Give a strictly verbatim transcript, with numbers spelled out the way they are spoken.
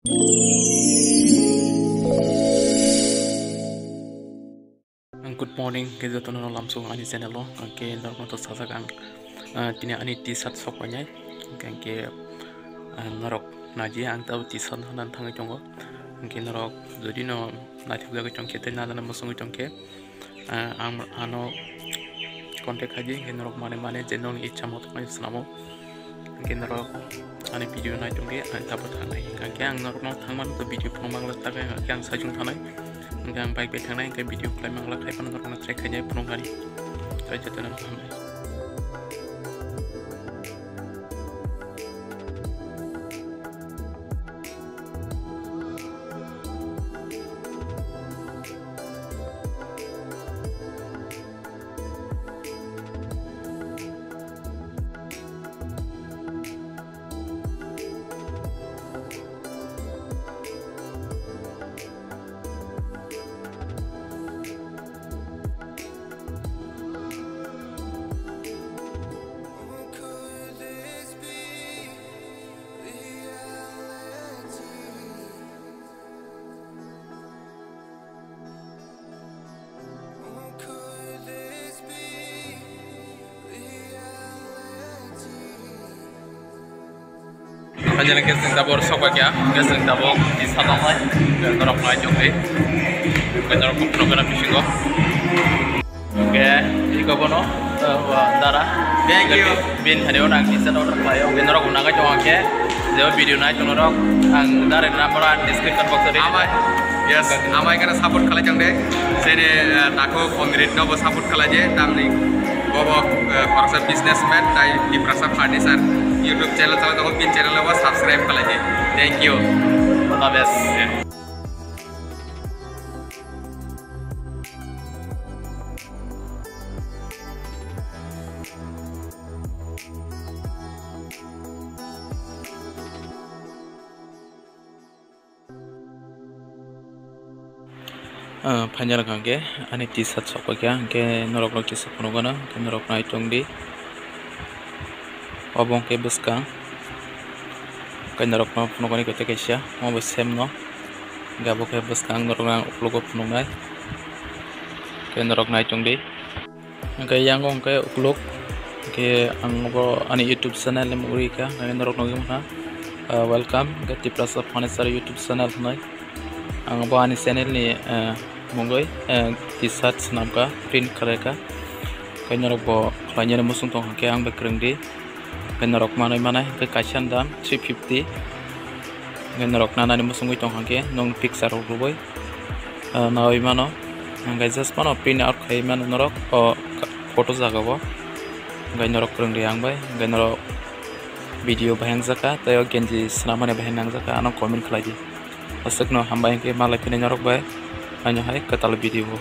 Good morning, khe jotono lamsong ani channel o, khe norokno to sajak ang, ah, tini ani T-shirt sok painai, khe, ah, norok naidi ang tabo T-shirt no nang thangwi tongo, khe norok jodi no naithok jagwi tongkhe tei nana mwswngwi tongkhe, ah, ang ano contact khaidi, khe norok mane mane je nong ichha moto khe swnamo. Hingke norok ani video nai tongdi, ang tabuk thangnai. Hingke ang norokno thangmano to video phunuk mangla, tabe hingke ang sajung thangnai. Hingke ang bike bai thangnai, hingke video khlai mangla, khai phano norokno track khainai phunuknani. Tei jotono hambai. Hajana khe chwng tabuk sok kha, khe chwng tabuk tisa tongnai, norok nai chukri, norok phunukgwna bisingo. Hingke iko bono, eh, wa dara. Thank you. Bin thani o nang kisa order khlaio. Bin norok nagai tongo khe, je video nai tongo norok, ang dara number ang description box o ri. Amai, yes, amai kana support khalai chang de. Jene, eh, takho Omrit no bo support khalai je, tamni bobo, eh, khoroksa businessman, tai Tiprasa Furniture YouTube channel chalai tongo, bin channel o bo subscribe khalai je. Thank you. All the best. Ah, final hwnkha khe ani T-shirt sok paikha, hwnkhe norokno kisa phunukgwno, hwnkhe norok nai tongdi. Obo hwnkhe bwskang, hwnkhe norokno phunukgwni khe tei kaisa omo bo same no. Hwnkhe abo khe bwskang norokno ang uklogo phunuknai, hwnkhe norok nai tongdi. Hwnkhe yang o hwnkhe ukuluk, hwnkhe ang bo ani YouTube channel ni mung rikha, hwnkhe norok nugwi mankha, ah, welcome, hwnkhe Tiprasa Furniture YouTube channel hwnwi. Ang bo ani channel ni, ah, mungwi, ah, T-shirt swnamkha, print khlaikha. Hwnkhe norok bo khlainani muchung tong hwnkhe ang bai kwrwngdi. Hwnkhe norok manwi manai, hwnkhe kaisa ni dam three fifty. Hwnkhe norok nanani muchungwi tong hwnkhe, nokni picture rok rwui, ah, naui mano. Hwnkhe just mano print out khai mano norok o photo jaga o. Hwnkhe norok kwrwngdi ang bai, hwnkhe norok video bahai nangjakha, tei o genji swnamani bahai nangjakha, ano comment khlaidi. Aswkno hambai hwnkhe malai phini norok bai, haino hai kwtal video o.